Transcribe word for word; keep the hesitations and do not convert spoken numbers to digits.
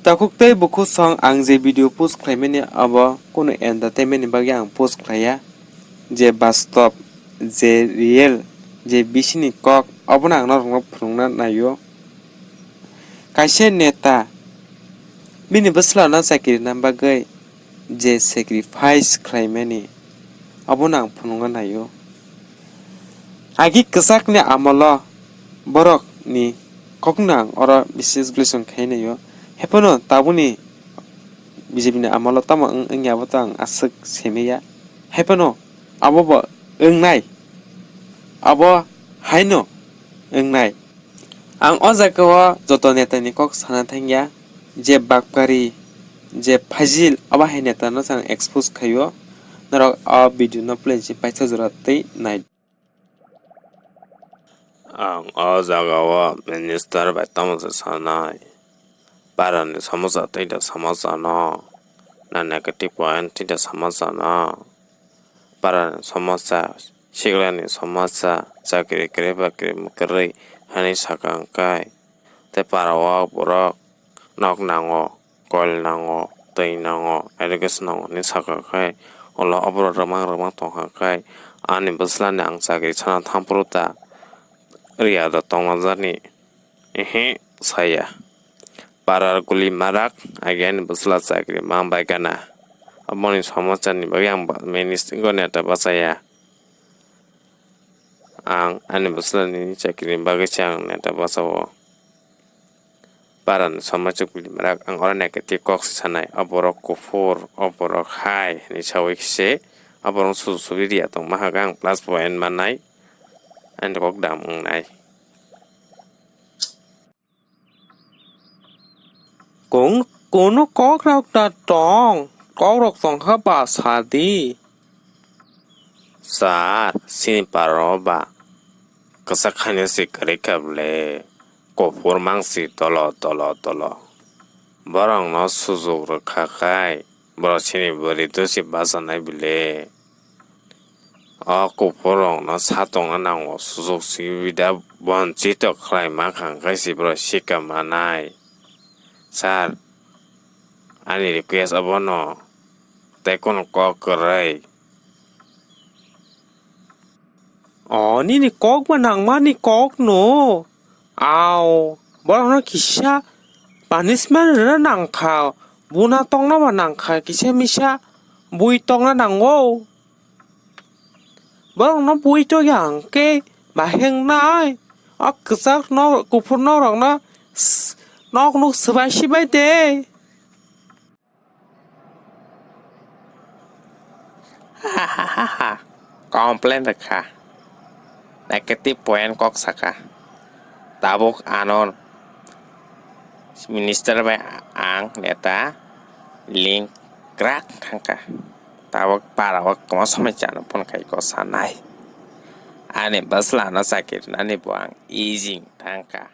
Takhuk tei bukhuk song ang je video post khlaimani abo kunu entertainment ni bagwi ang post khlaiya, je bastob, je real, je bisini kok abono ang norokno phunukna naio. Kaisa neta bini bwsla no chakiri na bagwi je sacrifice khlaimani abono ang phunukna naio. Agi kwchakni amolo borokni kokno ang oro bisesgleson khai naio. Haiphano tabukni B J P ni amolo tamo wng-, wngya abo to ang aswk semiya. Haiphano abo bo wngnai. Abo haino wngnai. Ang o jaga o joto neta ni kok sana thangya, je bakpari, je phajil, abo hai neta no chang expose khaio. Norok o video no plain si paisa jora tei nai. Ang o jaga o minister bai tamo se sanai. Para ni somosa tei da somosa no. Na negative point tei da somosa no. Para ni somosa, sikla ni somosa, chakri kwrwi bakri kwrwi hani saka wngkai. Tei para o borok nok nango, koil nango, twi nango, education nango hinwi saka khai, ulo oborok rwmang rwmang tongkha khai, ani bwslani ang chakri sana thampuru ta, riya da tongna jani, ehe, saya. Parar guli marak, agi ani bwsla chakri mang bai gana. Aboni somosa ni bagwi ang ba-, ministry go neta bachaya. Ang ani bwslani chakri ni bagwi se ang neta bachao. Parani somosa guli marak ang oro negative kok se sanai. O borok kuphur, o borok hai hinwi sawi se, o borok suju subi riya tongma hwnkhe ang plus point mannai. Ani kok dam wngnai. Kung-, kunu kokrok da tong, kokrok tongkha ba sadi. Sir, sini paro ba kwchak khaina si kwrwi kha bwle, kuphur mang si tolo, tolo, tolo. Borokno sujuk rwkha khai, borok sini bwrwi dosi bachanai bwle. O kuphurrokno sa tongna nango, sujuk sibida bonchito khlai mankha, hwnkhe se borok sikha manai. Sir, ani request abono, tei kono kok kwrwi. O, nini kok ba nangmani kok no. Ao, borokno kisa punishment rwna nangkha, buna tongna ba nangkha, kisa misa bui tongna nango. Borokno bui tongya hwnkhe baheng nai, o kwchak nok, kuphur nok rokno s-, nok nuk swbai sibai de. Complain rwkha. Negative point kok sakha. Tabuk ano minister bai ang neta link krak thangkha. Tabuk para o kwma somai chana phone khai ko sanai. Ani bwsla no chakiri nani bo ang easy thangkha.